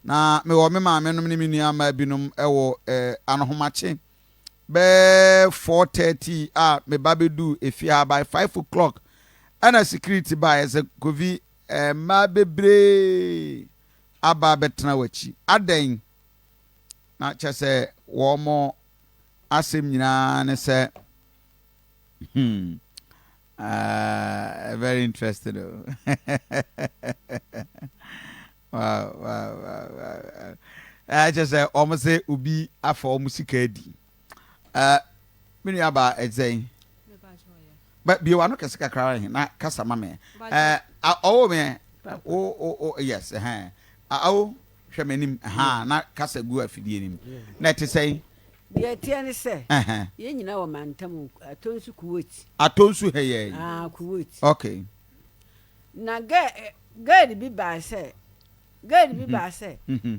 Na mewɔ me maame nom ne me nua mmaa binom wɔ eh, Anohomakye bɛyɛ 4:30 a me ba bɛduu efie ha by 5 o'clock ɛna security baeɛ sɛ Kofi eh, mmaa bebree aba abɛtena w'akyi adɛn? Na kyɛ sɛ wɔn asɛm nyinaa ne sɛ hmm, uh, very interesting oh. wow, wow, wow, wow. Uh, kyɛ sɛ wɔn sɛ obi afa wɔn sika adi uh, me nua ba ɛsɛn ba bie wano kɛse kakra na kasa ma me ɔwɔ me wo wo yes ɛhɛn awo Hwɛ m'anim, ahaa, na kasa gu afidie no mu. Na ɛte sɛn? Deɛ ɛteɛ ne sɛ, yɛn nyinaa wɔ mantam Atonsu Kuwait. Atonsu ha yɛ yi? Ah, Kuwait. Okay. Na girl bi baa sɛ, girl bi baa sɛ,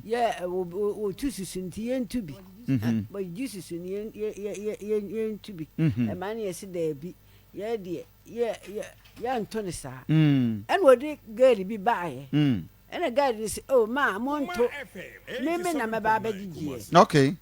yɛ wɔtu susu nti yɛntu bi. Wɔgye susu no yɛntu bi. Ɛma no yɛ se daabi, yɛ deɛ yɛ yɛ yɛnto no saa. Ɛna wɔde girl bi baeɛ. Ɛna guide no se, oh ma monto, me me na mɛba abɛgyegyeɛ. Okay.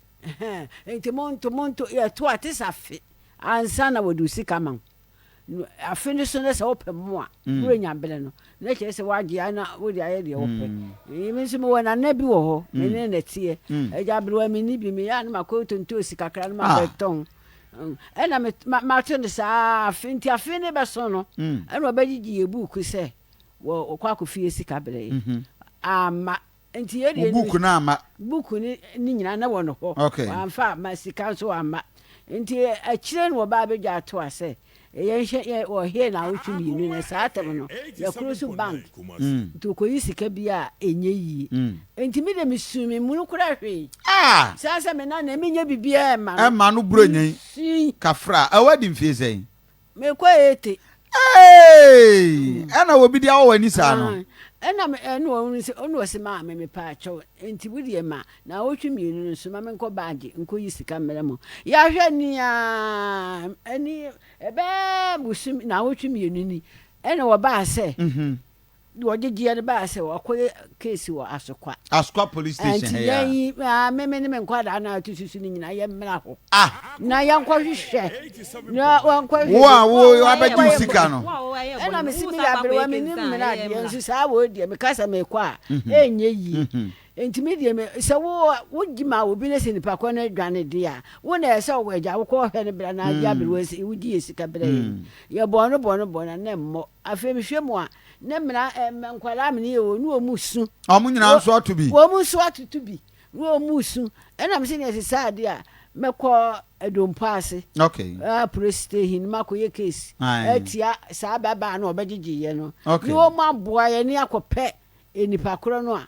Nti monto, monto, yɛto a te sɛ afe ansa na wɔde wo sika ma wo. Afe no so na sɛ wopɛ mo a, mm. worenya bere no, na kyerɛ sɛ woagye a na wode ayɛ deɛ wopɛ. Mm. Me nso mewɔ nana bi wɔ hɔ, me mm. ne na teɛ. Agya aberewa menni bi, meyɛ a na makɔ tontoosi kakra na ah. mabɛtɔn. Ɛna mato no saa afe, nti afe no bɛso no, ɛna ɔbɛgyegye yɛ buuku sɛ, Wɔ wɔkɔ akɔfie sika brɛ yɛ. Mhm. Amma. Nti yɛ deɛ. Wo book no amma. Book no ne nyinaa na wɔ no hɔ. Okay. Wamfa amma sika nso wamma. Nti akyire no wɔbaa bɛdwa ato a sɛ yɛnhyɛ yɛ wɔhee na awotwe mmienu na saa tam no yɛkoro so bank. Mm. Nti wɔkɔyi sika bi a ɛnyɛ yie. Mm. Nti me de mesu me munu kora hwee. Ah! Saa sɛ me nana menyɛ biribiara ɛma no. Ɛma no buro nyen. Kafra. Ɛwɔ di mfie sɛn? Mekɔ ete. Eeii ɛna obi de awɔ w'ani saa no. Ɛna me ɛna ɔno sɛ ɔno ɔse maame mepaakyɛw nti wo deɛ ma naawɔtwe mmienu no nso ma menkɔ baagye nkɔ yi sika mmerɛ mo yɛahwɛ nea ɛne ɛbɛɛ bosom naawɔtwe mmienu ni ɛna wɔbaa sɛ Deɛ ɔgyegyeɛ no baa sɛ wakɔyɛ case wɔ Asokwa. Asokwa police station ha yi a. Nti yɛn yi, ah, me me ne me nkwadaa no a ɛte susu no nyinaa yɛmmra hɔ. Ah. Na yɛnkɔhwehwɛ. Na wɔnkɔhwehwɛ. Wo a wo abɛgye wo sika no. Ɛna mesi me yɛ aberewa me nim mmara adeɛ nso saa wɔ deɛ meka sɛ mekɔ a ɛnyɛ yie. Nti me deɛ me sɛ wo wogye ma obi na sɛ nipa kɔ no dwane deɛ a wo na ɛsɛ wɔ agya wokɔ hwɛ no bra na agye aberewa wogye yɛ sika brɛ yɛn. Yɛbɔɔ no bɔ no bɔ na na mmɔ. Afei mehwɛ mu a, ne mmena ɛ mma nkwadaa mene yɛ o, ne wɔn su. Wɔn nyinaa nso ato bi. Wɔn nso atoto bi, ne wɔn su. Ɛna mese nea ɛte saa deɛ a, mɛkɔ Adompo ase. Okay. Uh, police station makɔyɛ case. Atia saa ababaa no ɔbɛgyegye yɛ no. Okay. Ne wɔn aboa yɛ ne akɔpɛ nipa korɔ no a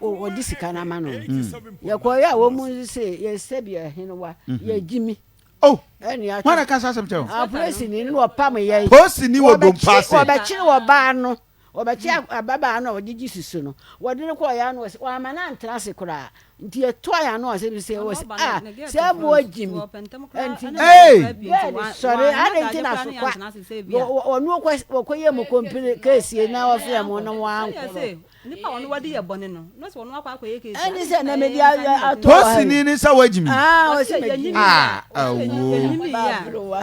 wɔde sika no ama no. Yɛkɔyɛ a wɔn nso se yɛsɛ bi ɛhenewa yɛgyimi. Oh, hwan na ɛka saa asɛm kyerɛ wo? Ah, polisini no wɔpam yɛn. Polisini wɔ dompa ase. Wɔbɛkyere ɔbaa no, wɔbɛkye ababaa no a wɔgyegye susu no. Wɔde no kɔɔ yɛn ano wɔsɛ wɔama no antena ase koraa. Nti yɛtoa yɛn ano asɛm sɛ wɔsɛ ah sɛ mmoa gyi mi. Nti gɛɛde sɔre ade nti na so kwa. Wɔno wɔkɔyɛ mu kɔmpire keesie na wɔfrɛ mo na wɔankɔ no. Nipa a ɔno wadi yɛ bɔne no, na sɛ ɔno akɔ akɔyɛ case a, Ɛne sɛ na mede ayɛ ato hɔ Posini yi. ne sɛ wagyi mi. Ah, ɔsɛ magyi mi. Ah, awoo.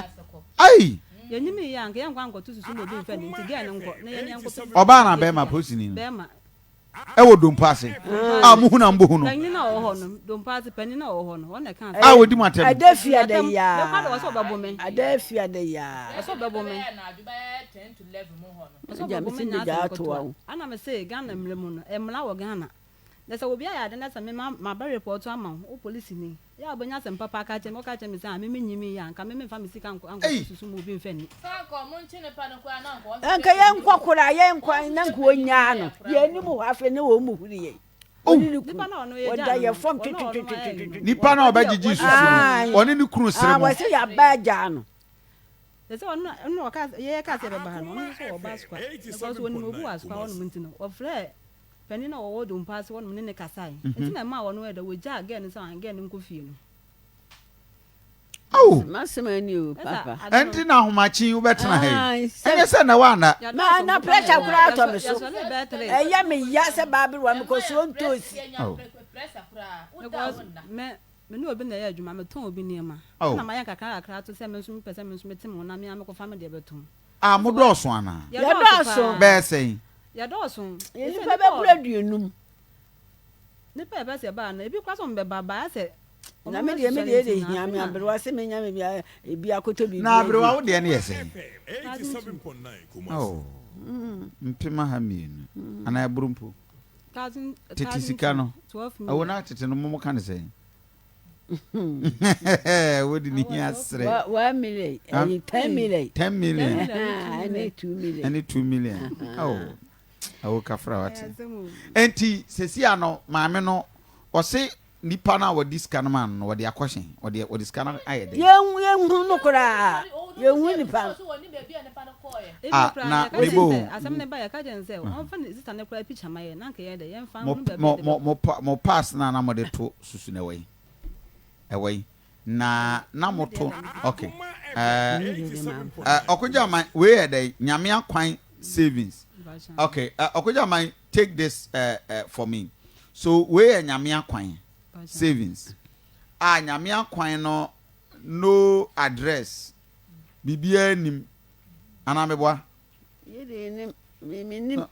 Ai! Yɛnyim yɛ a, nka yɛnkɔ ankɔto susu ma obi mfa nni, nti girl no nkɔ na yɛne yɛnkɔpɛ susu Ɔbaa anaa bɛrima posini no? Bɛrima. Ɛwɔ dompo ase. A mo hu na mo bɔ hu no. Panyin a ɔwɔ hɔ no, dompo ase panyin a ɔwɔ hɔ no, ɔno na ɛka asɛm. A ɔdi mo atɛm. Ada fi ada yi aa. Mɛkɔ ada ɔsɛ ɔbɛbo me. Ada fi ada yi aa. Ɔsɛ ɔbɛbo me. Ɔsɛ Agya ɔbɛbɔ mese me nyaa megya asɛm ato ketewa. wo. Ana me se Ghana mmra mu no, mmra wɔ Ghana. Na sɛ obi ayɛ ade na sɛ me ma maba report ama wo, wo polisini, yɛ a wobɛnya asɛm papa aka akyerɛ me, woka kyerɛ me sɛ ah me menyimii a, nka me memfa me sika nkɔ Ei! susu ma obi mfa nni. Nka yɛnkɔ koraa yɛnkɔ na nka ɔnyaa no yɛn anim hɔ afei ne wɔn mu huri yɛn Oh! ɔne ne kunu Nipa no a ɔno yɛgyaa wɔda no yɛ no, fam ɔno a ɔno ayɛ no, twetwetwetwetwe Nipa no a ɔde ɔbɛgyegye ɔde susu no, Ae. ɔne ne kunu sere Ah, mo. wɔsɛ yɛaba agyaa no. Te sɛ ɔno ɔno ɔka yɛyɛ kaa sɛ yɛbɛba ha no, ɔno nso so ɔba Asukwa. Because ɔnim obi wɔ Asukwa hɔnom nti no, ɔfrɛɛ panin a ɔwɔ Dompo ase hɔnom ne no kasae. Nti na ɛmaa ɔno ɛdɛ, ɔgyaa girl no sɛ girl no nkɔ fie no. Ao! M'asɛm ani o, papa. Ɛnti na ahomakye yi wobɛtena ha yi? Ɛnyɛ sɛ na woanna. Ma na pressure koraa atɔ me so. Ɛyɛ me ya sɛ baaberewa mekɔsoɔ ntoosi. Ao. Because me me ne obi na ɛyɛ adwuma, metɔn obi nneɛma. Ao. Ɛna mayɛ nkakra nkakra to sɛ me nso mepɛ sɛ me nso mete me ho na me ara mekɔfa me deɛ bɛtɔn. Ah, modɔɔso anaa? Yɛdɔɔso paa. Bɛyɛ sɛn? Yɛdɔɔso. Yɛn nnipa bɛboro aduonum. Nnipa a yɛpɛ sɛ yɛba no, ebi koraa sɛ wɔbɛba, baayɛ sɛ Na me deɛ me deɛ de hia me aberewa sɛ menya me bia ebi akɔtɔ biribi Na aberewa wo deɛ no yɛ sɛn? Oh, mpem aha mmienu anaa ɛboro mpo. Tete sika no, ɛwɔ na tete no mo ka ne sɛn? Wode ne hia serɛ. 1 million, ɛyi 10 million. 10 million. Ɛne 2 million. Ɛne 2 million. Oh, ɛwɔ kafra wate. Enti sɛsi ano maame no ɔse nipa no a wɔde sika no ma no no wɔde akɔhyɛn wɔde wɔde sika no ayɛ dɛ. Yɛn yɛnhu no koraa yɛnhu nipa no. Ah, na mebo. Asɛm ne ba yɛ ka kyɛn sɛ ɔmfa ne sista ne koraa picture ma yɛ na nka yɛ dɛ yɛmfa mo mo mo mo mo pass na na mo de to susu na ɛwɔ yi ɛwɔ yi na na mo to okay ɛɛ ɛɛ ɔkogya man wei yɛ dɛ Nyame Akwan Savings. Okay, ɔkogya man, take this for me. So wei yɛ Nyame Akwan Savings a Nyame Akwan no no address biribiara nim anaa meboa?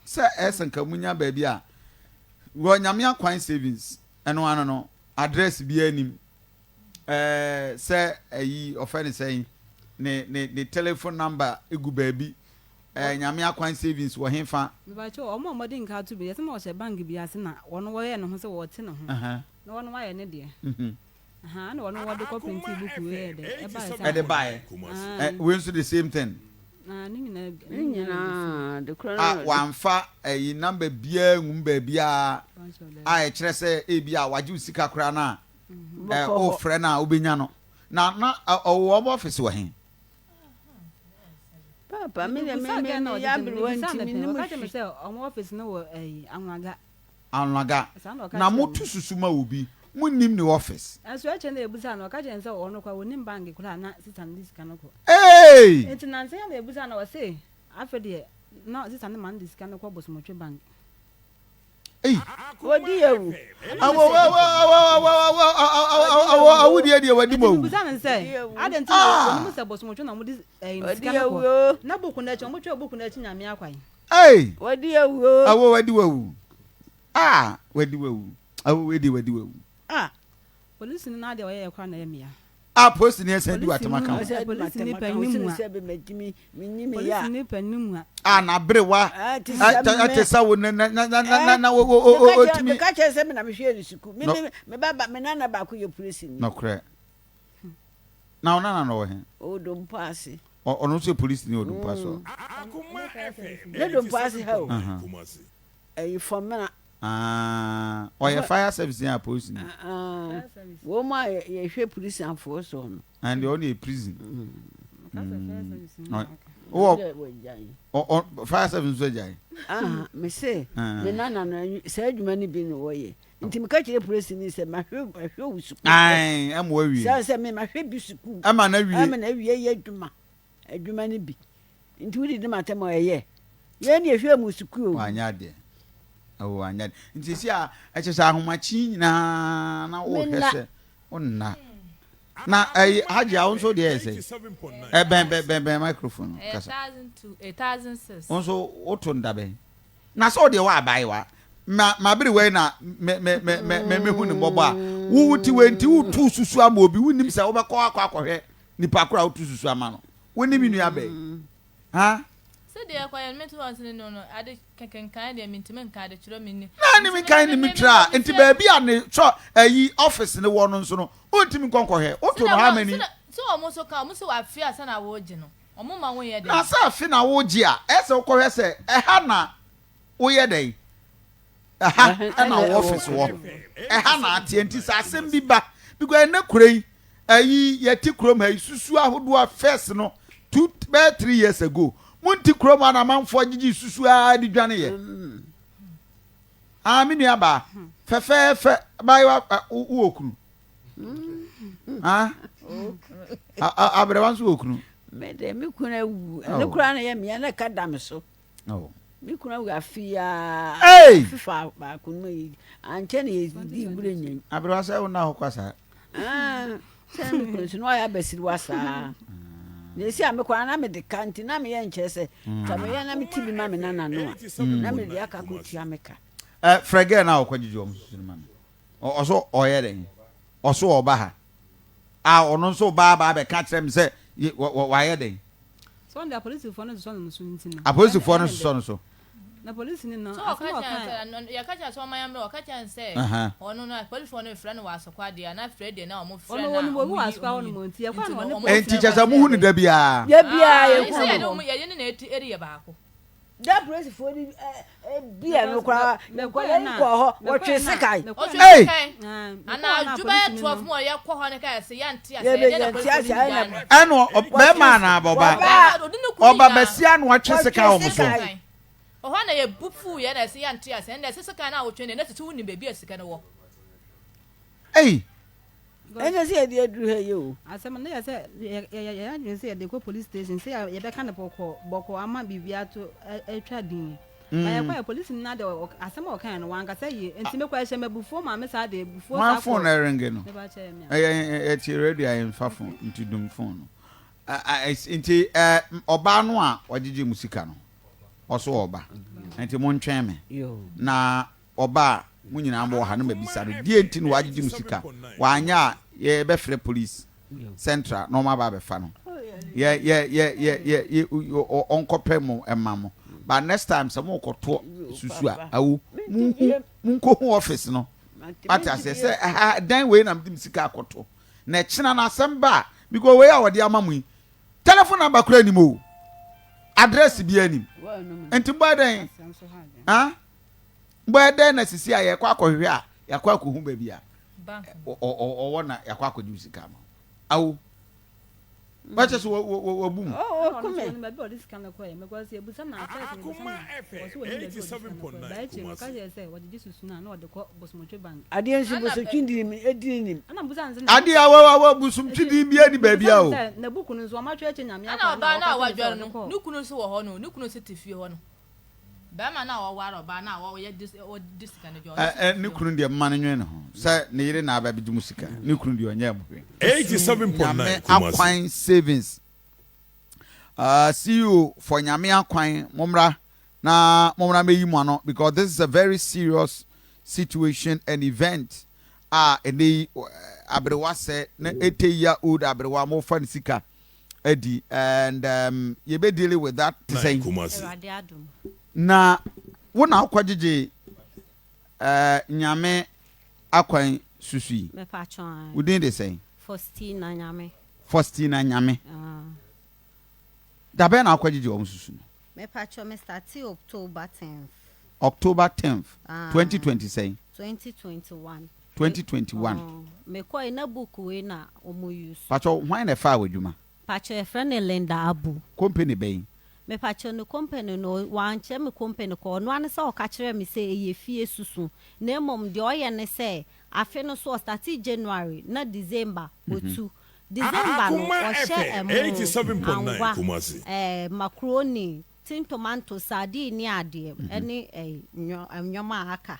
Sɛ ɛsɛ nka munya baabi a wɔ Nyame Akwan Savings ɛno ano no address biara nim ɛɛ sɛ ɛyi ɔfɛ ne sɛn ne ne ne telephone number egu baabi ɛɛ Nyame Akwan Savings wɔ hefa? Mepakyɛw, wɔn a wɔde nka ato bi, yɛsɛ ma wɔhyɛ bank bi ase na wɔn wɔyɛ ne ho sɛ wɔte ne ho na wɔn wɔayɛ ne deɛ. Ɛna wɔn wɔde kɔ printi book wei yɛ dɛ ɛbaeɛ sɛ. Ɛde baeɛ. Wei nso the same thing. Ne nyinaa ne nyinaa de kora no. A wɔamfa ɛyi number biara ngum baabiara a ɛkyerɛ sɛ ebi a wagye wo sika koraa no a ɛ wofrɛ no a wobɛnya no na na ɔwɔ wɔn office wɔ he? Papa me de me me me ya aberewa nti me nim hwee. Ɔka sɛ ɔmo office no wɔ ɛyi Anwlaga. Anwlaga. Na mo to susu ma obi mo nim ne office. Ɛnso ɛkyɛ na ebusa no ɔka kyerɛ sɛ ɔno kora onim bank koraa na sista no de sika no kɔ. Eeii. Nti nansa yi na ebusa no ɔse afei deɛ na sista no ma no de sika no kɔ Bosomotwe bank. Ei. Wodi awu. Awo awo awo awo awo awo awo deɛ deɛ wadi mu awu. Bisa no sɛ adɛn nti na wɔn mu sɛ bosomotwe na wɔde ɛyi sika no kɔ na buku no akyi wɔn twɛ buku no akyi Nyame akwan. Ei. Wadi awu o. Awo wadi wawu. Ah wadi wawu. Awo wadi wadi wawu. Ah. Polisi no n'adeɛ ɔyɛ yɛ koraa na ɛyɛ mea. A polisi ni ɛsɛn di watɛm aka ho. Polisi ni panyin mu a. Polisi ni panyin mu a. A na berewa ɛte sɛ wo na na na na na wo wo otumi. Meka kyerɛ sɛ me na mehwɛ ne sukuu. Me me me ba ba me nana baako yɛ polisi ni. Nɔkorɛ. Na wo nana no wɔ he? Ɔwɔ Dompo ase. Ɔno nso yɛ polisi ni wɔ Dompo ase hɔ. Ne Dompo ase ha o. Ɛyi Fɔmena. Ah, ɔyɛ fire service ni a polisi ni. Ah, wɔn mu a yɛhwɛ prison-foɔ soɔ no. And ɔno yɛ prison. Wɔ ɔ fire service nso agyae. Ah, me se me nana no saa adwuma no bi na wɔyɛ. Nti meka kyerɛ polisi ni sɛ mahwɛ mahwɛ wo sukuu. Ae, ɛma wawie. Sɛ sɛ me mahwɛ bi sukuu. Ɛma na wie. Ɛma na wie yɛ adwuma. Adwuma no bi. Nti wodidi m'atɛm a ɛyɛ. Yɛn deɛ hwɛ mu sukuu o. Wanyɛ adeɛ. Oh, wanyɛ adeɛ. Nti sisi a ɛkyɛ sɛ ahomakye nyinaa na wohwɛ sɛ wonna. Na ɛyi Hajji a wo nso deɛ yɛ sɛ. Ɛbɛn bɛn bɛn bɛn microphone no kasa. Wo nso woto nda bɛn. Na sɛ ɔdeɛ wɔ abaayewa ma ma bere wei na me me me me me mehu ne mmɔbɔ a wo wo ti wei nti wotu susu ama obi wonim sɛ wobɛkɔ akɔ akɔhwɛ nipa koro a wotu susu ama no. Wo ne me nua bɛn? Ha? Sɛdeɛ ɛkɔyɛ no, me to ɔsene no no, ade kenkan deɛ mentumi nka, ade twerɛ menni. Na ne menkan ne metwerɛ a, nti baabi a ne twerɛ ayi office no wɔ no nso no, wontumi nkɔ nkɔhwɛ. Woto no how many? Sɛ wɔn nso ka, wɔn sɛ afe ansa na wɔregye no, wɔn ma wonyɛ dɛn? Na sɛ afe na wogye a, ɛyɛ sɛ wokɔhwɛ sɛ ɛha na woyɛ dɛn? Ɛha na wo office wɔ. Ɛha na ateɛ nti sɛ asɛm bi ba, because ɛnɛ kura yi, Ayi yɛte kurom ha yi susu ahodoɔ a first no two bɛyɛ 3 years ago mo nte kurom ha na amanfoɔ gyegye susu ara de dwane yɛ ah me nua baa fɛfɛɛfɛ baayewa wowɔ kunu ah. Aberewa nso wɔ kunu. Me de me kunu awu. Ɛno koraa na yɛ mea na ɛka da me so. Me kunu awu afe yi ara. Afe fa baako no yi. Ankyɛ na yɛdi wura nyan. Aberewa sɛ wo na hɔ kwa saa. Sɛ me kunu nso na wayɛ abasiriwa saa. Na esi a mekɔ na mede ka nti na meyɛ nkyerɛ sɛ ka meyɛ na mete bi ma me nana no a na mede aka kɔtua me ka. Frɛ girl no a ɔkɔgyegye wɔn susu no ma me. Ɔso ɔyɛ dɛn? Ɔso ɔba ha. A ɔno nso ba aba abɛka kyerɛ me sɛ wayɛ dɛn? Sɛ ɔno deɛ apolisifoɔ no sosɔ no so nti no. Apolisifoɔ no sosɔ no so. Na polisini no So ɔka asɛm a kyerɛ ɔkae. sɛ yɛka kyerɛ sɛ ɔma yɛmmrɛ ɔka kyerɛ sɛ ɔno no apolisifoɔ no frɛ no wɔ asokwa deɛ na frɛ deɛ na ɔmo frɛ Ɔno no a ɔnim obi ɔmo wɔ yi asokwa ɔmo hɔ yi nom nti yɛkɔ a nti na no ɔne ɔmo Enti frɛ kyerɛ wɔ sɛ mohu no da biara? Da biara Ah, yɛhu sɛ yɛde no. ɔmo yɛde ne na ɛti ɛde yɛ baako. Da apolisifoɔ no bi a no koraa nkwadaa yi kɔɔ hɔ wɔtwe sekan. Ɔtwe Ei! sekan. Anadwo bɛyɛ 12 mu a yɛkɔ hɔ no kaa sɛ yɛnte aseɛ Yɛbɛ yɛdeɛ na yɛnte apolisifoɔ aseɛ no ɛna gyaa no. Ɛna bɛrima anaa ɔbaa? Ɔbaa. Ɔde ne kunu Ɔba nyinaa. basia na watwe Wɔtwe sekan wɔ mo so. sekan. Ɛhɔ na yɛbu fuu yɛ na ɛsɛ yɛnte aseɛ ɛnna ɛsɛ sekan no a wotwe no ɛnna ɛsɛ sɛ wonim baabi a sika no wɔ. Ei! Ɛnyɛ sɛ yɛde aduru ha yi o. Asɛm no yɛ sɛ yɛ yɛ yɛn adwene sɛ yɛde kɔ police station sɛ yɛ yɛbɛka no bɔkɔɔ bɔkɔɔ ama biribi ato atwa din. Ba yɛkɔ yɛ polisi no de asɛm a ɔkae no wankasa yie nti mekɔ ɛhyɛ me abufuo maa me saa de abufuo Hwan saa phone kɔ na ɛrenge no? Meba kyɛ me a. Ɛyɛ yɛte radio a yɛmfa phone nti dum phone no. Nti ɔbaa no a ɔgyegye mu sika no ɔso ɔba nti montwɛn me na Ɔba a, mo nyinaa mowɔ ha na mabisa no deɛ nti na wagyegye mo sika. Wanyɛ a, yɛbɛfrɛ police central na wɔn aba abɛfa no. Yɛ yɛ yɛ yɛ yɛ yɛ ɔnkɔpɛ mo mma mo. But next time sɛ mokɔto susu a, awo monhu monkɔhu office no. Wate aseɛ sɛ ɛha dan wei na mede me sika akɔto. Na ɛkyena no asɛm ba a, because wei a wɔde ama mo yi, telephone number koraa nim o. Address biara nim. Nti mobɛyɛ dɛn? Ah? Bɛyɛ dɛn na sisi a yɛkɔ akɔhwehwɛ a yɛakɔ akɔhu baabi a ɔwɔ na yɛakɔ akɔgye wo sika no awo wakyɛ so wabu mu. Adeɛ nso bosomtwe din edin nim. Adeɛ awo bosomtwe din bi ani baabi a o. Ɛna ɔbaa no a wadware no ne kunu nso wɔ hɔ no ne kunu nso te fie hɔ no. Barima no a ɔware ɔbaa no a ɔyɛ de ɔde sika no dwa. Ɛ ɛ ne kunu deɛ mma no nwene ne ho sɛ ne yere na aba abɛgye mu sika ne kunu deɛ ɔnyɛɛ mo hwee. 87.9 Nyame Kumasi. Akwan Savings uh, CEO for Nyame Akwan mommra na mommra mɛyi mo ano because this is a very serious situation and event a ɛnɛ yi aberewa sɛ na 80 year old aberewa mofa ne sika adi and um, yɛbɛ dealing with that te sɛn. Kumasi. Awurade adom. Na wo na wokɔ gyegye uh, nyame akwan susu yi. Mepatwɔn ae. Wo din de sɛn? Faustina Nyame. Faustina Nyame. Ah. Da bɛn na wokɔ gyegye wɔn susu no? Mepatwɔ me startee October 10th. October 10th, Ah. 2020 sɛn? 2021. 2021. Oh, mekɔe na book wei na wɔn use. Patwɔ hwan na ɛfaa w'adwuma? Patwɔ yɛfrɛ no Linda Abu. Company bɛn? Mepakyɛw ne company no wankyerɛ me company kɔ ɔno ara ne sɛ ɔka kyerɛɛ me sɛ ɛyɛ fie susu na mmom deɛ ɔyɛ ne sɛ afe no so ɔstartee January na December ɔtu December no Akoma ɔhyɛ FM ɛmo 87.9 anwa Kumasi. ɛɛ macaroni tin tomanto sardine ne adeɛ ɛne ɛɛ nnoɔma a aka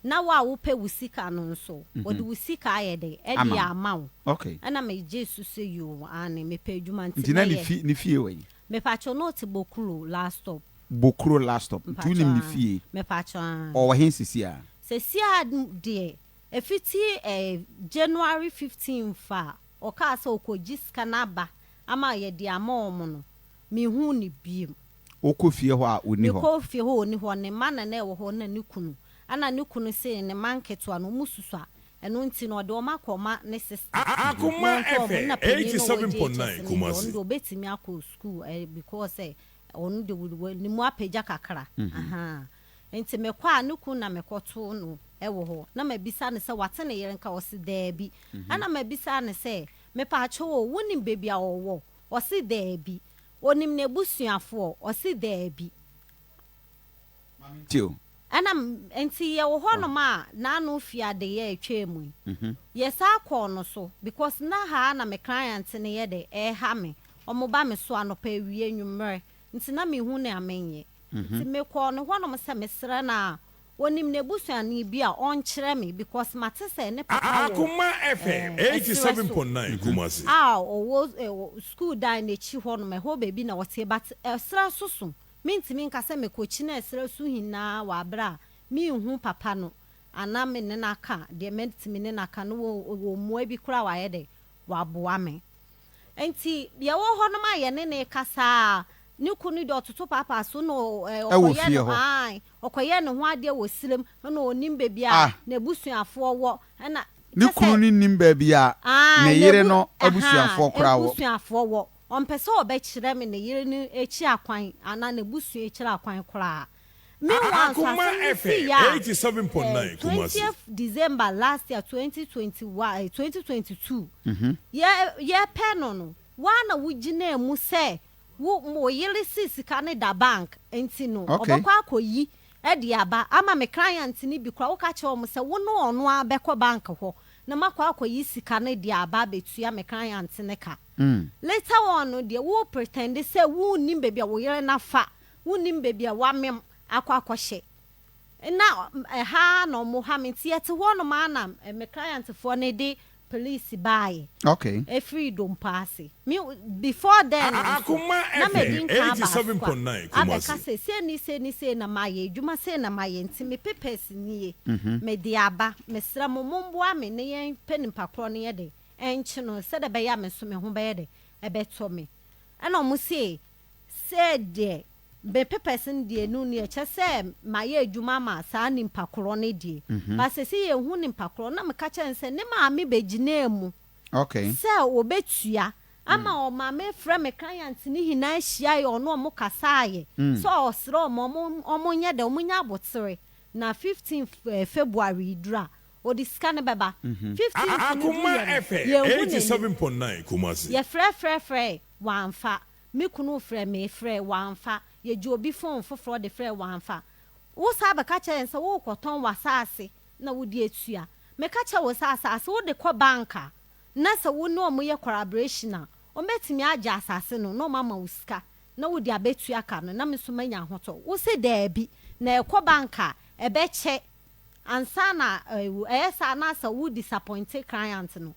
na wo a wopɛ wo sika no nso wɔde wo sika ayɛ dɛ ɛde ama wo Okay. ɛna megyee so sɛ yoo aane mepɛ adwuma nti Nti na ne mɛyɛ. fi ne fie wɔ yi? Mepakyɛw na ɔte Bokuro last stop. Bokuro last stop. Nti wonim ne Mpakyɛw fie? Mepakyɛw aane. Ɔwɔ he sisi a? Sɛsi a deɛ ɛfiti eh, January 15th a ɔkaa sɛ ɔkɔgye sika no aba ama yɛde ama wɔn no, menhuu no biom. Wokɔ fie hɔ a ɔnni hɔ? Mekɔ fie hɔ ɔnni hɔ, ne mma na na ɛwɔ hɔ na ne kunu. Ɛna ne kunu se ne mma nketewa no wɔn susua, ɛno nti no ɔde wɔn akɔma ne sister na Akoma ɔnkɔ wɔn na FM panin no a ɔwɔ JHS 87.9 no deɛ ɔno Kumasi. deɛ ɔbɛtumi akɔ sukuu eh, because sɛ ɔno deɛ ne mu apagya kakra ahaa. Nti mekɔ a ne kunu na mekɔtoo no wɔ hɔ na mabisa no sɛ wate ne yere nka ɔse daabi. Ɛna mabisa no sɛ mepaakyɛw o wonim baabi a ɔwɔ ɔse daabi. Onim n'abusuafoɔ ɔse daabi. Tie o. Ɛna nti yɛwɔ hɔnom a n'ano fi adeyɛ a ɛtwaa mu yi, yɛsan kɔɔ no so because na ha na me client no yɛ dɛ ɛreha me. Wɔba me so anɔpa, awia, anwummerɛ nti na menhu nea menyɛ. Nti mekɔɔ no hɔnom sɛ mesrɛ no a ɔnim n'abusuani bi a ɔnkyerɛ me because mate sɛ ne papa wɔ Akoma FM ɛserɛ so 87.9 Kumasi. a ɔwɔ school dan no akyi hɔnom, ɛhɔ baabi na ɔte but ɛserɛ so so Mentumi nka sɛ mekɔkyini ɛserɛ so nyinaa wɔ aberɛ a menhu papa no anaa me ne no aka deɛ mɛtumi ne no aka no wɔ mmoa bi koraa a wayɛ dɛn waboa me. Nti yɛwɔ hɔ nom a yɛne no rekasa a ne kunu deɛ ɔtoto paapaa so na Ɛwɔ ɔkɔyɛ fie ne hɔ. ae ɔkɔyɛ ne ho adeɛ wɔ serem na ɔnim baabi a Ah. n'abusuafoɔ wɔ ɛna Ne kyɛ kunu sɛ no nnim baabi a ae ne yere n'abu no ahaa abusuafoɔ koraa wɔ. abusuafoɔ wɔ. Ɔmpɛ sɛ ɔbɛkyerɛ me ne yere no akyi akwan anaa n'abusua akyiri akwan koraa. Meanwhile nso, Akoma asɛm no FM siiɛ a, 87.9 eh, Kumasi. 20th December last year, 2021, eh, 2022, yɛ, yɛrepɛ no no, wo ara na wogyinaa mu sɛ wo, wo yere se sika no da bank nti no, Okay. ɔbɛkɔ akɔyi de aba ama me client no bi koraa, woka kyerɛ wɔn sɛ wo ne ɔno ara bɛkɔ bank hɔ na moakɔ akɔyi sika no de aba abɛtua me client no ka. Later on no deɛ wo pretend sɛ wonnim baabi a wo yere no afa, wonnim baabi a wamem akɔ akɔhyɛ. Na ɛha ara na wɔha me nti yɛte hɔnom ara na me client foɔ no de police baeɛ Okay. ɛfiri Dompo ase. Me before then no nso Akoma na madi FM nkan aba Asukwa 87.9 abɛka Kumasi. sɛ sei ne sei ne sei na mayɛ, adwuma sei na mayɛ nti me papers nie, mede aba, mesrɛ mo momboa me na yɛmpɛ nipa korɔ no yɛ dɛn ɛnkye no sɛdeɛ ɛbɛyɛ a me nso me ho bɛyɛ dɛ, ɛbɛtɔ me. Ɛna wɔn se, sɛ deɛ me papers no deɛ ɛnu nie, kyerɛ sɛ mayɛ adwuma ama saa nimpa korɔ no deɛ. But seesei yɛnhu nimpa korɔ. Na meka kyerɛɛ no sɛ ne maame bɛgyinaa mu sɛ ɔbɛtua ama ɔmaame frɛ me client no nyinaa hyiaeɛ ɔne wɔn kasaeɛ sɛ ɔsrɛ wɔn wɔn nyɛ dɛ, wɔn nyɛ abotere na 15 February yi duru a Ɔde sika no bɛba. Fifteenth no Akoma duruiɛ no, FM yɛnhu n'anim. 87.9 Kumasi. Yɛfrɛfrɛfrɛe, wamfa. Me kunu frɛɛ me frɛe, wamfa. Yɛgyee obi phone foforɔ de frɛe, wamfa. Wosan bɛka kyerɛɛ yɛn sɛ worekɔtɔn w'asaase na wode atua. Meka kyerɛɛ wo sɛ asaase wode kɔ bank a, na sɛ wo ne wɔn yɛ collaboration a, wɔbɛtumi agye asaase no na wɔama wo sika na wode abɛtua ka no na me nso manya ahotɔ. Wose daabi, na ɛkɔ bank a, ɛbɛkyɛ. Ansa na awu. Ɛyɛ saa na sɛ wo disappointe client no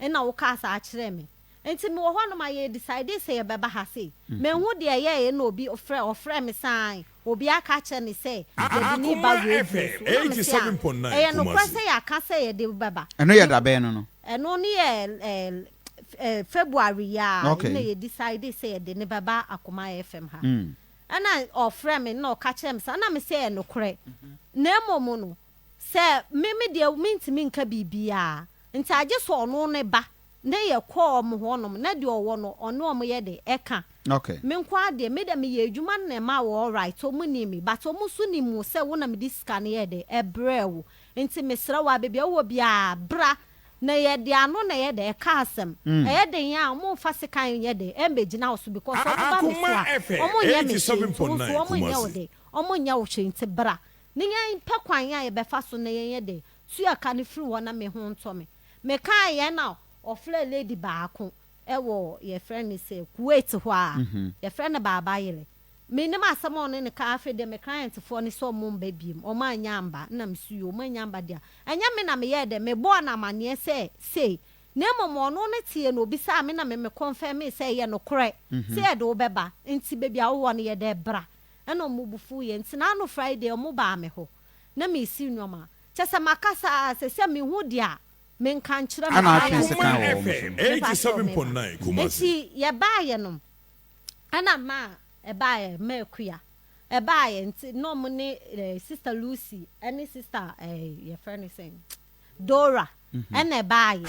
nna wo kaa saa kyerɛɛ me. Nti me wɔ hɔ nom a yɛ decide sɛ yɛ bɛba ha sei. Manhu deɛ ɛyɛɛyɛ na obi frɛ ɔfrɛɛ me sɛ ae obi aka akyerɛ no sɛ yɛde no reba Akoma radio FM so. Na me se ah 87.9 ɛyɛ nokorɛ Kumasi. sɛ yɛaka sɛ yɛde wo bɛba. Ɛno yɛ dabɛn no no? Ɛno no yɛ eh February yi ara Okay. na yɛ decide sɛ yɛde no bɛba Akoma FM ha. Ɛnna ɔfrɛɛ me na ɔka kyerɛɛ me saa, na mese ɛyɛ nokorɛ, na mmom no, sɛ me me deɛ mentumi nka biribiara, nti agye sɛ ɔno ne ba na yɛkɔ wɔn hɔnom na deɛ ɔwɔ no ɔne wɔn yɛ dɛ ɛka. Okay. Me nko ara deɛ, me deɛ meyɛ adwuma no na ɛma wɔ alright, wɔn nim me, but wɔn nso nim wo sɛ wo na mede sika no yɛɛ dɛ ɛbrɛɛ wo, nti mesrɛ wo ara baabi a wowɔ biara bra Na yɛde ano na ɛyɛ dɛ ɛka asɛm. Ɛyɛ den a ɔmo nfa sekan nyɛ dɛ ɛmbɛgyina wo so because ɔmo ba me so Akoma a FM ɔmo nyɛ me hwee nti wo nso 87.9 ɔmo nyɛ wo Kumasi. dɛ ɔmo nyɛ wo hwee nti bra ne yɛn pɛ kwan a yɛbɛfa so na yɛnyɛ dɛ tua ka no firi hɔ na me ho ntɔ me. Me kaeɛ na ɔfrɛɛ lady baako ɛwɔ yɛfrɛ no sɛ Kuwait hɔ a yɛfrɛ no Baaba Yere. Mennim asɛm a ɔne no kaa, afei deɛ me client foɔ no sɛ ɔmo mba biom, ɔmo annya amba, nna me so yoo, ɔmo annya amba deɛ a, ɛnyɛ me na meyɛɛ dɛ, mebɔɔ no amaneɛ sɛ sei, na mmom ɔno no teɛ na obisaa me na me me confirmee sɛ ɛyɛ nokorɛ sɛ yɛde wo bɛba, nti baabi a wowɔ no yɛdɛ bra, ɛna ɔmo bo fuiɛ, nti naano Friday ɔmo baa me hɔ, na mesi nnoɔma, kyerɛ sɛ makasa ara, sɛsɛ menhu deɛ a menka nkyerɛ me Ɛna atwe client sekan Akoma wɔ wɔn so FM no. Mepakyɛw meba, 87.9 Kumasi. nti yɛbaeɛ no, Ɛna maa ɛbaeɛ, maa Akua ɛbaeɛ nti na ɔmo ne eh, Sister Lucy ɛne Sister eh, yɛfrɛ no sɛn, Dora ɛna ɛbaeɛ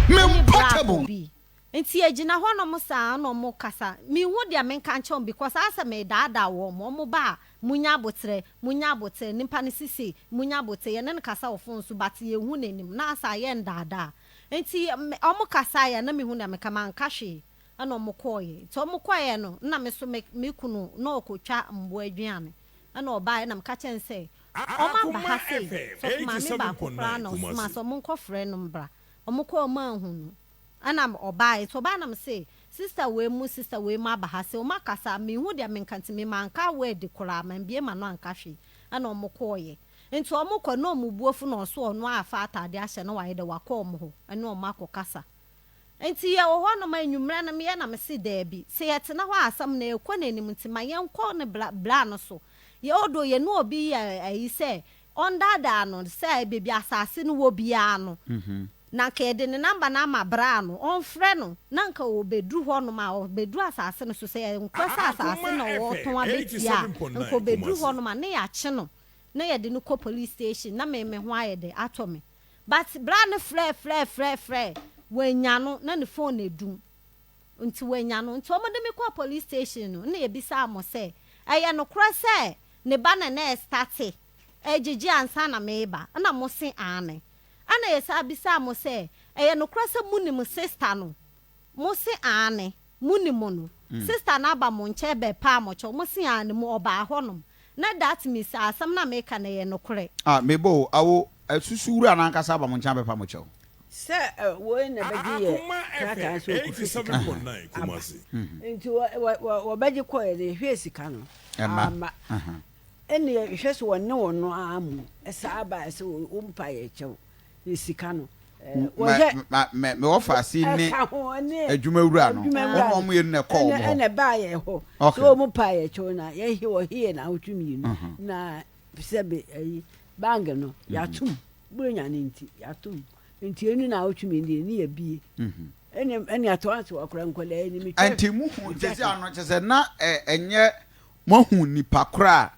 ɛne bra Portable. bi. Nti yɛgyina hɔ nom saa na ɔmo kasa, menhu deɛ menka nkyerɛ wɔn because ayɛ sɛ meredaadaa wɔn, ɔmo ba a munya aboterɛ, munya aboterɛ, nipa no si sei, munya aboterɛ, yɛne no kasa wɔ phone so but yɛnhu n'anim na asɛ ayɛ ndaadaa. Nti ɔmo kasaeɛ a na mehu deɛ meka, manka hwee. Ɛna ɔmo kɔɔeɛ. Nti ɔmo kɔeɛ no, na me so me me kunu na ɔɔkɔtwa mmoa aduane. Ɛna ɔbaeɛ na meka kyerɛɛ no sɛ, Ɔmo aba ha sei, sɔfo maame baako koraa na ɔsomaa sɛ ɔmo nkɔ frɛ no mbra. Ɔmo kɔɔ ɔmo anhu no. Ɛna ɔbaeɛ, nti ɔbaeɛ na mese, sister wei mo sister wei mo aba ha sei, ɔmo akasa, menhu deɛ menka nti me manka word koraa, mambie m'ano anka hwee. Ɛna ɔmo kɔeɛ. Nti ɔmo kɔ na ɔmo bo afu na ɔso ɔno afa ataadeɛ ahyɛ na wayɛ dɛ wakɔ ɔmo hɔ ɛne ɔmo akɔ kasa. Nti yɛwɔ hɔ nom anwummerɛ no meyɛ na mese daabi, sɛ yɛtena hɔ a asɛm no ɛrekɔ n'anim nti ma yɛnkɔ ne bra bra no so. Yɛ although yɛne obi yɛ ayi sɛ ɔndaadaa no sɛ baabi asaase no wɔ biara no na nka yɛde ne number no ama bra no ɔmfrɛ no na nka ɔbɛduru hɔ nom a ɔbɛduru asaase no so sɛ ɛnkorɛ sɛ asaase na ɔretɔn abɛtua a nka ɔbɛduru hɔ nom a ne yɛakye no na yɛde no kɔ police station na me me ho ayɛ dɛ atɔ me but bra no frɛ frɛ frɛ frɛ wannya no na ne phone adum nti wannya no nti wɔde me kɔɔ police station no na yɛbisaa mo sɛ ɛyɛ nokorɛ sɛ ne ba na na ɛstate ɛgyegye ansa na meba na mo se aane ɛna yɛsan bisaa mo sɛ ɛyɛ nokorɛ sɛ monim sister no Mo se aane, mo nim no. Sister no aba mo nkyɛn bɛpaa mo kyɛw, mo se aane, mo ɔbaa hɔ nom. Na that means sɛ asɛm no a meka no ɛyɛ nokorɛ. Ah, meba o, awo, asusu wura no ankasa aba mo nkyɛn abɛpa mo kyɛw. Sɛ woi na bɛgye yɛ krataa sɛ ɔkɔfi sika aba nti wɔbɛgye kɔɛ no yɛhwɛɛ sika no amma ɛne yɛhwɛ sɛ wɔne wɔn ara mu saa baɛ sɛ wɔmpa yɛ kyɛw ne sika no wɔhwɛ me wɔfa ase ne adwuma wura no wɔn a wɔn yɛ no na ɛkɔ wɔn hɔ ɛna ɛbaa yɛ hɔ so wɔn pa yɛ kyɛw na yɛhe wɔhe yɛ na awotwe mmienu na sɛbe ɛyi bank no yɛatom buronya no nti yɛatom nti enu na awotwe mmienu deɛ ne yɛ bie ɛne ɛne ato ase wɔ akora nkɔla anim nti mu hu sɛ sɛ ano kyɛ sɛ na ɛnyɛ mo ahu nipa koraa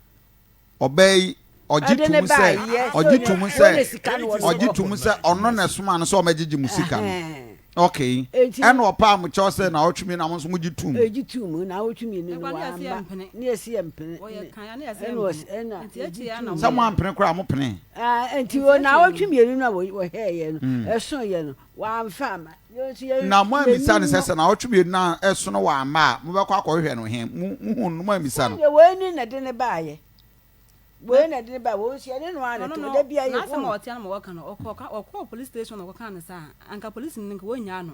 Ɔbaa yi, ɔgye Ɛde ne tom sɛ, baeɛ sɛ ɔgye ɔne tom ɔne sɛ, sika no wɔ ɔgye hɔ. tom sɛ ɔno na ɛsomaa no sɛ ɔmɛgyegye mo sika no. Ɛhɛn. Okay. Enti Ɛna ɔpaa mo kyɛw sɛ naawɔtwe mmienu na mo nso mogye tom. Egye tom, naawɔtwe mmienu no Ɛkwa ne yɛse wamma. yɛmpene. Ne yɛse yɛmpene. Wɔyɛ Ne kan a ne yɛse ɛna yɛmpene. ɔs ɛna Nti akyire yɛgye yi a na tom. Sɛ wɔyɛ. mo ampene koraa a mo penee. Ah, enti Nti o akyire naawɔtwe no. mmienu no a wɔ wɔhɛɛyɛ no, ɛsoeɛ no, wamfa amma. Yɛn nso yɛn Na mo ammisa no yɛnnim sɛ no. sɛ naawɔtwe mmienu no a ɛsono wamma a, mobɛkɔ akɔhwehwɛ no he? Mo mohuu no no moammisa no. Sɛdeɛ wei ne na ɛde no baeɛ. Wei na ɛde no baeɛ. Wei nso yɛne no ara na Ɔno ɛte. no, Da biara yɛhu n'asɛm no. a ɔteɛ no ma wɔka no, ɔkɔ ɔka ɔkɔɔ police station na ɔkɔkaa no saa a, anka polisini no nka wɔnnyaa no.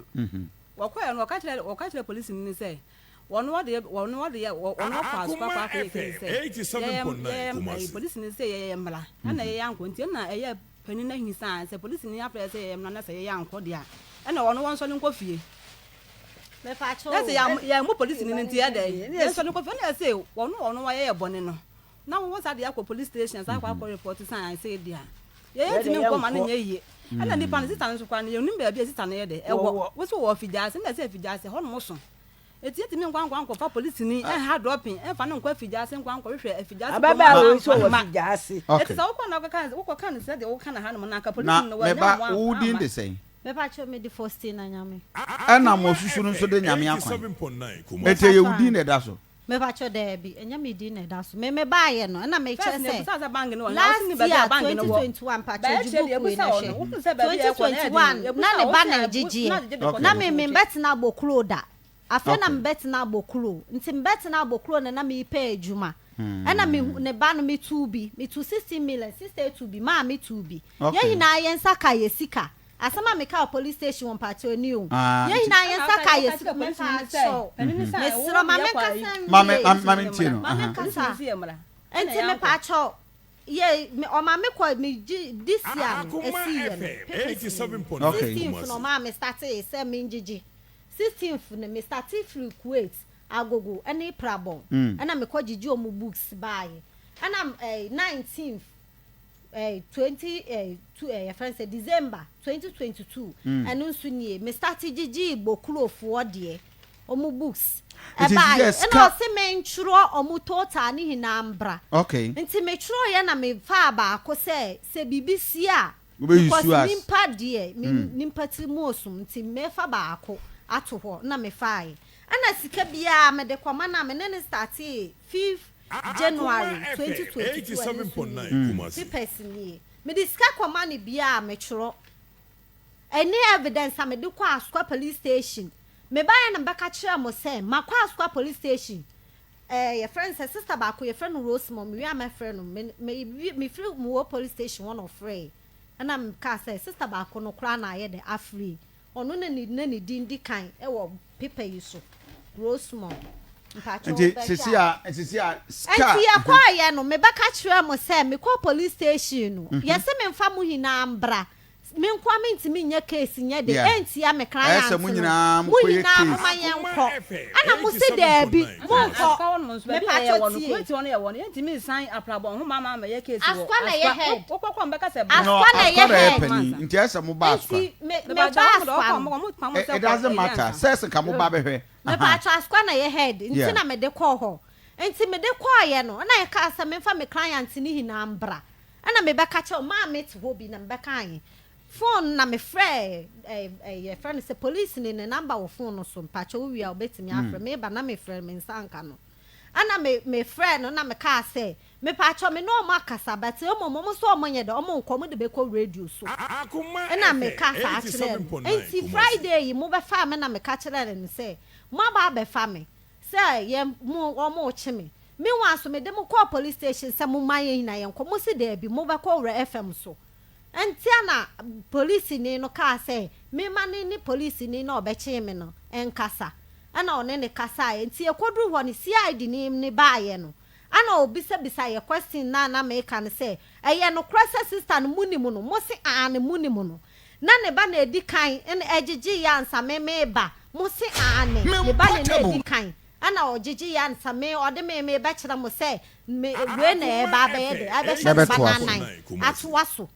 Wɔkɔeɛ no, ɔka kyerɛɛ ɔka kyerɛɛ polisini no sɛ, wɔno ɔde wɔno ɔde yɛ wɔ ɔno ɔkɔ asokwa kɔ akɔyɛ case sɛ yɛyɛ yɛyɛ ɛyi polisini sɛ yɛyɛ mmara ɛna yɛyɛ ankɔ nti ɛna ɛyɛ panin no ahi saa sɛ polisini afrɛ yɛ sɛ yɛyɛ mmara na sɛ yɛyɛ ankɔ deɛ a ɛna ɔno wɔnsɔre nkɔ fie. Mepakyɛw Na sɛ o. yɛammɔ polisini no nti ɛdɛn? Yɛnsɔ no kɔ fie. Ɛna ɛse wɔno ɔno wayɛ yɛ bɔne no na wo saa de akɔ police station saa akɔ akɔ report san ɛse deɛ a yɛyɛ ntumi nkɔ ma no nyɛ yie. Ɛna nipa no sista no nso koraa no yɛnnim baabi a sista no yɛ dɛ ɛwɔ. Wo se wɔwɔ Afigyase ɛna ɛse Afigyase hɔ nom so. Eti yɛntumi nkɔ ankɔ ankɔfa polisini ɛnha dɔpin ɛnfa no nkɔ Afigyase nkɔ ankɔhwehwɛ Afigyase kurom Ababaawa hɔ wei nso amfa no wɔ ma. Afigyase. Eti sɛ wokɔ na wokɔka wokɔka no sɛdeɛ woka no hanom no anka Na polisini no me wannya ba, mmoa wo din amma. de sɛn? Mepakyɛw mede Faustina Nyame. Ɛna mo susu no nso de Nyame akwan. Enti ɛyɛ wo din na ɛda so? Mepakyɛw daabi, ɛnyɛ me din na ɛda so. Me me baayɛ no, ɛna mekyerɛ First no sɛ yɛbusaa sɛ bank no wɔ he, na wose last nim baabi year a bank no wɔ. 2021 mpakyɛw Bɛyɛ gye kyerɛ book deɛ wei yɛbusa na wɔ hwɛ. no, wohunu sɛ baabi a ɛkɔ no ɛyɛ den 2021 no, na yɛbusaa ne wo ba sɛ na na ɛgyegyeɛ. gyegye de kɔ Na ne me nkyɛn. mebɛtena abɔkuro da. Afei na Okay. mebɛtena abɔkuro. Nti mebɛtena abɔkuro no na mepɛ adwuma. Ɛna me hu ne ba no metuu bi. Metu 16 million, sister tu bi, maame tu bi. Yɛn Okay. nyinaa yɛn nsa ka yɛ sika. Asɛm a meka wɔ police station wɔ mpakyɛw ni o. Ah, Yɛn nti nyinaa yɛn Ɛna nsa ɔka ka ɔka yɛ kyerɛ sika. polisini no sɛ Mepakyɛw. panin no sɛ wo Mesrɛ ma deɛ kɔ menkasa ayi Ma me nwie. ma ma polisini no mentie mmra no. Ma Aha. menkasa. polisini no sɛ yɛ mmra ɛna Nti yɛankɔ. mepakyɛw yɛ me ɔma me kɔ me gye this year no ɛsii yɛ no papers ni Okay. 16th na ɔmaa me startee sɛ mengyegye 16th no me startee firi Kuwait Agogo ɛne Prabong ɛna mekɔ gyegye ɔmo books baayɛ ɛna ɛɛ 19th eh, 20 eh, two, eh, yɛfrɛ no sɛ December 2022 ɛno nso nie me start gyegyee Bokurofoɔ deɛ ɔmo books Nti ɛbaeɛ sisi ɛna sika ɔse mentwerɛ ɔmo total ne nyinaa mbra okay. nti metwerɛeɛ na mefaa baako sɛ sɛ biribi si a Wobɛyi because su as. nimpa deɛ me nimpa tiri mu osum nti mɛfa baako ato hɔ na mefaeɛ ɛna sika biara mede kɔma no a me ne no startee fifth January 2022 ɛno nso nie papers nie mede sika kɔma no biara metwerɛ ɛne evidence a mede kɔ Asokwa police station mebaeɛ na mebɛka kyerɛ mo sɛ makɔ Asokwa police station. Ɛɛ yɛfrɛ no sɛ sister baako yɛfrɛ no Rosemond mewie a mɛfrɛ no me me mefiri mewɔ police station hɔ na ɔfrɛɛ ɛna mekaa sɛ sister baako no koraa na ayɛ dɛ afiri ɔno na ne na ne din di kan ɛwɔ paper yi so Rosemond mpakyɛ Nti wobɛhwɛ sisi a. a sisi a sika. Nti yɛkɔɔyɛ no mebɛka kyerɛɛ mo sɛ mekɔɔ police station no yɛse memfa mo nyinaa mbra Me nkoa mentumi nyɛ case nyɛ de Yeah. ɛntia me Ɛyɛ client sɛ mo no nyinaa mo mokɔyɛ nyinaa case. moma yɛnkɔ ɛna mo se daabi monkɔ Asukwa hɔ nom nso baabi a mepakyɛ yɛwɔ no tie kurom hɔ no yɛwɔ no yɛntumi nsan aprabɔ nhoma ama amɛyɛ case wɔ Asukwa na ɛyɛ head wokɔ kɔ mbɛka sɛ bra No, Asukwa na Asukwa ɛyɛ na ɛyɛ head panin nti ɛyɛ sɛ moba Asukwa. nti me mepakyɛ meba wɔn de Asukwa ɔkɔ no ɔmo ɔmo pam It, sɛ it kɔ doesn't ɛyɛ matter. ansa Sɛ sɛ nka moba bɛhwɛ. Aha. mepakyɛ Asukwa na ɛyɛ head nti Yeah. na mede kɔɔ hɔ nti mede kɔɔyɛ no ɛna yɛkaa sɛ memfa me client no nyinaa mbra ɛna mebɛka kyerɛ wɔn maa mete hɔ bi na mebɛkaeɛ phone na mefrɛ ɛɛ ɛɛ yɛfrɛ no sɛ police ni ne number wɔ phone no so mpakyɛ wo wie a wobɛtumi afrɛ meba na mefrɛ me nsa nka no ɛna me mefrɛ no na mekaa sɛ mepakyɛ me ne ɔmo akasa but mmom ɔmo nso ɔmo nyɛ dɛ ɔmo nkɔ ɔmo de bɛkɔ radio so ɛna meka saa kyerɛ no nti Friday yi mobɛfaa me na meka kyerɛ no sɛ moaba abɛfa me sɛ yɛn mo ɔmo rekye me Meanwhile nso mede mo kɔɔ police station sɛ momma yɛn nyinaa yɛnkɔ, mose daabi, mobɛkɔ Owura FM so. Ntia na polisini no kaa sɛ memma ne ne polisini no a ɔbɛkyee me no nkasa. Ɛna ɔne no kasaeɛ. Nti yɛkɔduruu hɔ no, CID ni no baeɛ no, ɛna ɔbisabisa yɛ question no a na meka no sɛ, ɛyɛ nokorɛ sɛ sister no monim no? Mose aane monim no. Na ne ba na ɛdi kan na ɛgyegyeeɛ ansa me meba? Mose aane, ne ba na na ɛdi kan. Ɛna ɔgyegye yɛ ansa me ɔde me me bɛkyerɛ mo sɛ me wei na ɛba abɛyɛ de ɛbɛhyɛ ne ba n'anan atoa so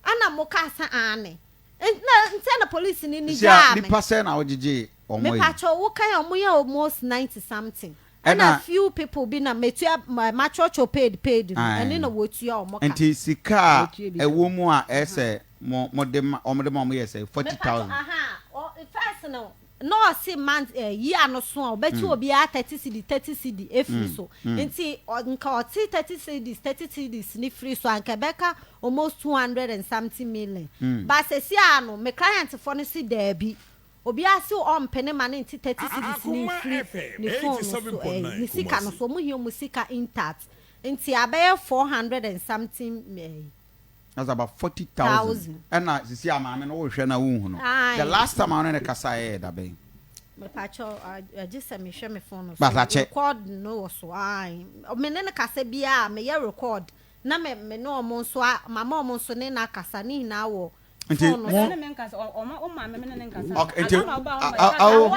ɛna mo kaa sɛ aane nti ɛna polisi ni ni gyaa me. Nipa sɛn na wogyegye wɔn yi. Mepakyɛw wo kan a wɔn yɛ almost 90 something ɛna few people bi na metua matwɔtwɔ paid paid no ɛne na wɔtua wɔn ka. Nti sika a ɛwɔ mu a ɛsɛ mo mo de ma wɔn de ma wɔn yɛ sɛ 40,000. Mepakyɛw aha first no Na ɔse month eh, year no so a ɔbɛte obiara 30 cedi 30 cedi efiri so nti nka ɔte 30 cedis 30 cedis ne firi so a nka ɛbɛka almost 200 and something million but sɛsi a no me client foɔ no se daabi obiara se ɔmpene ma no nte 30 cedis ne mfiri ne phone no so eh, ne sika no so ɔmo hia ɔmo sika intact nti abɛyɛ 400 and something eh, That's about 40,000. Ɛna sisi a maame no wohwɛ na wonhu no. The last time a wo ne no kasa yɛ da bɛn? Mepakyɛw, agye sɛ mehwɛ me phone no so. But akyɛ. Record no wɔ so. Ae. Me ne no kasa biara meyɛ record na me me ne ɔmo nso a mama ɔmo nso ne no akasa ne nyinaa wɔ phone no so. Ne me nkasa, ɔma wo maame me ne ne nkasa. Okay, nti awo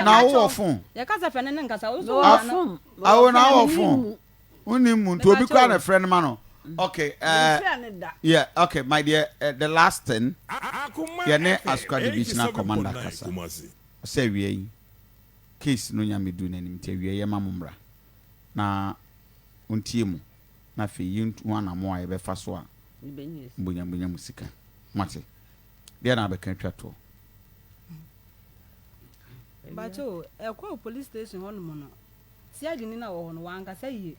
na wo wɔ phone. Yɛkasa fɛ ne ne nkasa. Wo so phone. Awo na wo wɔ phone. Wonim mu nti obi koraa na ɛfrɛ no ma no. Okay, uh, yeah, okay, my dear, uh, the last thing, yɛne Asukwa Divisional Commander kasa. Ɔsɛ awia yi, case no nya medu n'anim nti awia yi ɛma mo mmra na ɔntie mu na afei yɛntu ho anamo a yɛbɛfa so a mbonyabonya mu sika. Mate? Deɛ na abɛka atwa toɔ. Bacho, ɛkɔɔ police station hɔ nom no, Siadini no a ɔwɔ hɔ no, wankasa yie.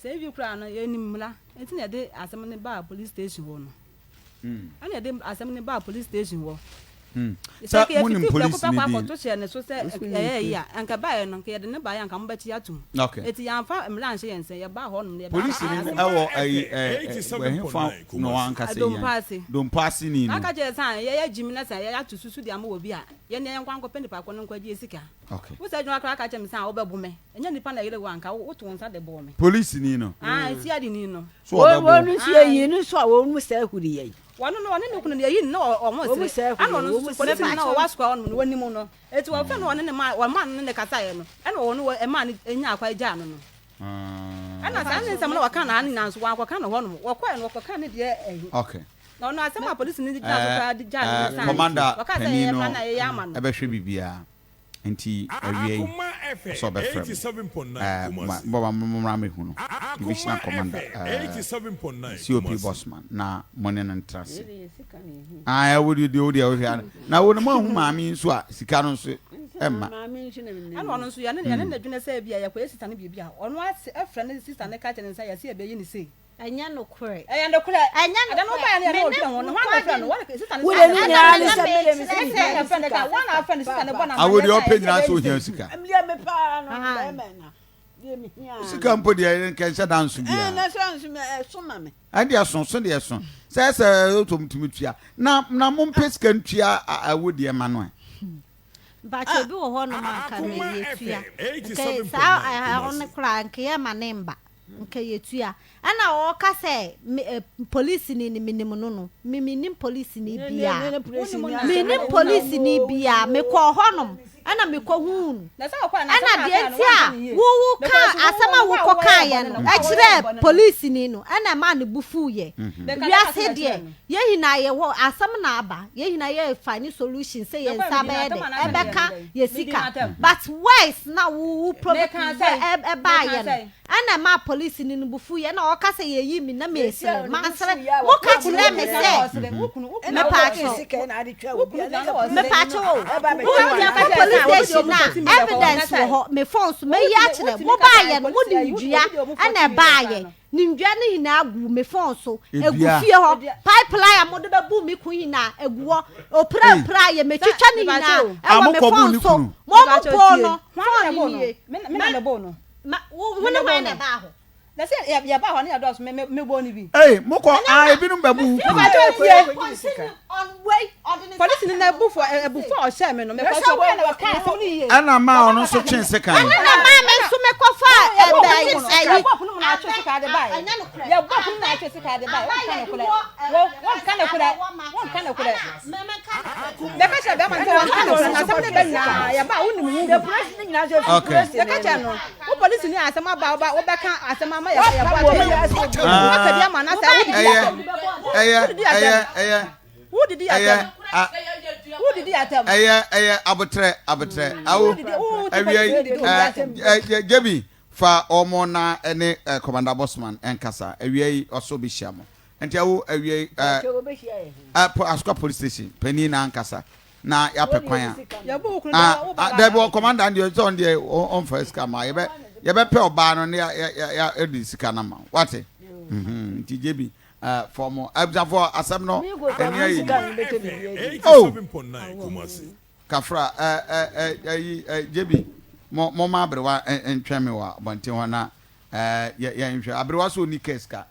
Sɛ ebi koraa no, yɛnim mmara nti na yɛde asɛm no baa police station hɔ no. Ɛna yɛde asɛm no baa police station hɔ. Sɛ Sɛ monim yɛfiti prɛko police pɛ ni kɔ din. akɔto hyɛ ne so sɛ ɛyɛ yi a, anka baeɛ no, anka yɛde no baeɛ anka mobɛkye atom. Okay. Eti yɛamfa mmara anhyɛ yɛn nsa, yɛbaa hɔ nom no yɛbaa Police ni asɛm. ɛwɔ ɛyi ɛ ɛhefa na wankasa yi yan? Dompa ase. Dompa ase ni no. Aka kyerɛ sɛ yɛyɛ gyimi na sɛ yɛato susu de ama obi a, yɛn yɛnkɔ ankɔpɛ nipa ko no nkɔgye sika. Okay. Wo sɛ adwuma koraa ka kyerɛ me sɛ a wobɛbo me. Ɛnyɛ nipa na ɛyere wo anka woto wo nsa de bɔɔ me. Polisini no. Ah, siadi ni no. So ɔbɛbo. Wɔn nso yɛyi no nso a wɔn mu sɛ ahuri yɛn. Wɔn no ɔne ne kunu no yɛyi no na wɔn sere. Ɛna ɔno nso polisi no na ɔwɔ asukwa hɔ no wɔnim no. Eti wɔfɛ no ɔne ne ma wɔn ma no ne ne kasaeɛ no. Ɛna wɔn no ɛmaa no enya akwa gyaa no no. Ɛna saa ne nsɛm na wɔka na ne nyinaa nso wɔankɔka no hɔ nom. Wɔkɔɛ no wɔkɔka ne deɛ ɛyi. Okay. Na ɔno asɛm a polisi no gyina so koraa de gyaa no no san. Commander Wɔka sɛ panin yɛyɛ no mmara na yɛyɛ ama no. ɛbɛhwɛ biribiara. Nti awia yi ɔsɛ ɔbɛfrɛ mo ɛɛ bɔba mo mmra mɛhu no divisional commander ɛɛ COP Bosman na mo ne no ntra ase. Ah wo deɛ wo deɛ wohwɛ ano na wo no mo ahu maame yi nso a sika no nso ɛmma. Ɛna ɔno nso yɛne yɛne no dwene sɛ ebia yɛkɔyɛ sista no biribi a ɔno ase ɛfrɛ ne sista no ka kyerɛ no sɛ yɛse yɛbɛyi no sei. Ɛnyɛ nokorɛ. Ɛyɛ nokorɛ. Ɛnyɛ Ɛda no nokorɛ. wobaeɛ no yɛne Me ɔdwene ne ho no hwan na ɛfrɛ no wɔne sista no Wo sɛ deɛ ne na nyinaa ne na sɛ me deɛ me sɛ sista mehia na ɛfrɛ no ka sika. wɔn na afrɛ no sista no bɔ no Awo amanneɛ deɛ sɛ ɔpɛ yɛse nyinaa yɛbɛyi sɛ no ohia sei. sika. Medeɛ me paa no Ahan. bɛrima na. Sika mpo deɛ nka nhyɛ da nso biara. Na sɛ nso ɛso ma me. Ɛnde ɛso so deɛ ɛso. Sɛ sɛ ɔtɔm tumi tua. Na na mompɛ sika ntua awo deɛ ma no ɛ. Mpakyɛ obi wɔ hɔ nom a nka na yɛtua. Nka saa ɛhɔ no koraa nka yɛma ne mba. Nka yɛtua. Ɛna ɔɔka sɛ me eh, polisini no menim no no, me mennim polisini biaa. Mennim polisini biaa. Mekɔɔ hɔnom ɛna mekɔhuu no. Ɛna deɛ nti a wo wo kaa asɛm a wokɔ kaeɛ no ɛkyerɛɛ polisini no ɛna ɛmaa ne bo fuiɛ. Wiase deɛ yɛn nyinaa yɛwɔ asɛm na aba, yɛn nyinaa yɛ find solution sɛ yɛn nsa bɛyɛ dɛ ɛbɛka yɛ sika. But words na wo wo pro ɛbaeɛ no Ɛna ɛmaa polisini no bo fuiɛ na ɔka sɛ yɛyi me na mesere. Mansere. Moka kyerɛɛ me sɛ mepaakyɛw. Mepaakyɛw o. Wokɔ police station a evidence wɔ hɔ me phone so mɛyi akyerɛ. Mobaayɛ no mode nnua ɛna ɛbaayɛ. Ne nnua no nyinaa gu me phone so. Egu fie hɔ. Pipe line a mode bɛbu me kun nyinaa egu hɔ. Opira opira yɛ metwitwa ne nyinaa ɛwɔ me phone so. Mo mo boo no phone no nie. Ma wo wo ne hwan na ɛbaa hɔ? Na sɛ yɛ yɛbaa hɔ ne yɛdɔɔso me me mebɔɔ no bi. Ei mokɔ ah ebinom bɛbu wo kunu. Mepa kyɛw tie. Polisi ni na ebufo ebufo a ɔhyɛɛ me no mekɔ so ɔbaa na ɔka asɛm no yie. Ɛna maa ɔno nso twee sekan. Ɛno na maa me nso mekɔfa ɛbɛ ɛyi. Yɛbɔ kunu mu na atwe sika de bae. Yɛbɔ kunu na atwe sika de bae. Wɔnka nokorɛ. Wɔnka nokorɛ. Wɔnka nokorɛ. Bɛka kyerɛ bɛrima no sɛ wɔnka nokorɛ na asɛm no bɛ nyinaa yɛba a wonim ho bi. Okay. Yɛka kyerɛ no, wo polisi ni asɛm aba woba wobɛka asɛm ama yɛ yɛbɔ akyɛ yɛ. Waka bi ama na sɛ wodidi atɛm. Ɛyɛ Wodidi atɛm. ɛyɛ ɛyɛ Wodidi ɛyɛ atɛm. a Wodidi atɛm. ɛyɛ ɛyɛ abotrɛ abotrɛ awo Wodidi wo ti awia yi polisi ni didi obi atɛm. ɛɛ ɛ Jebi fa wɔn na ɛne ɛ Commander Bosman ɛnkasa awia yi ɔsɔ bi hyia mo nti awo awia yi ɛɛ ɛ Asokwa police station panyin na ankasa na yɛapɛ kwan a ah dabi wɔ commander deɛ sɛ ɔno deɛ ɔmfa sika ma yɛbɛ yɛbɛpɛ ɔbaa no ne yɛde sika no ma wate mhm, nti gye bi fɔm abusuafoɔ asɛm no ɛni ayi oh kafra ɛyi gye bi mo mo ma aberewa ntwɛn mi wɔ abɔnten hɔ na yɛnhwɛ aberewa so ɔni kɛ sika.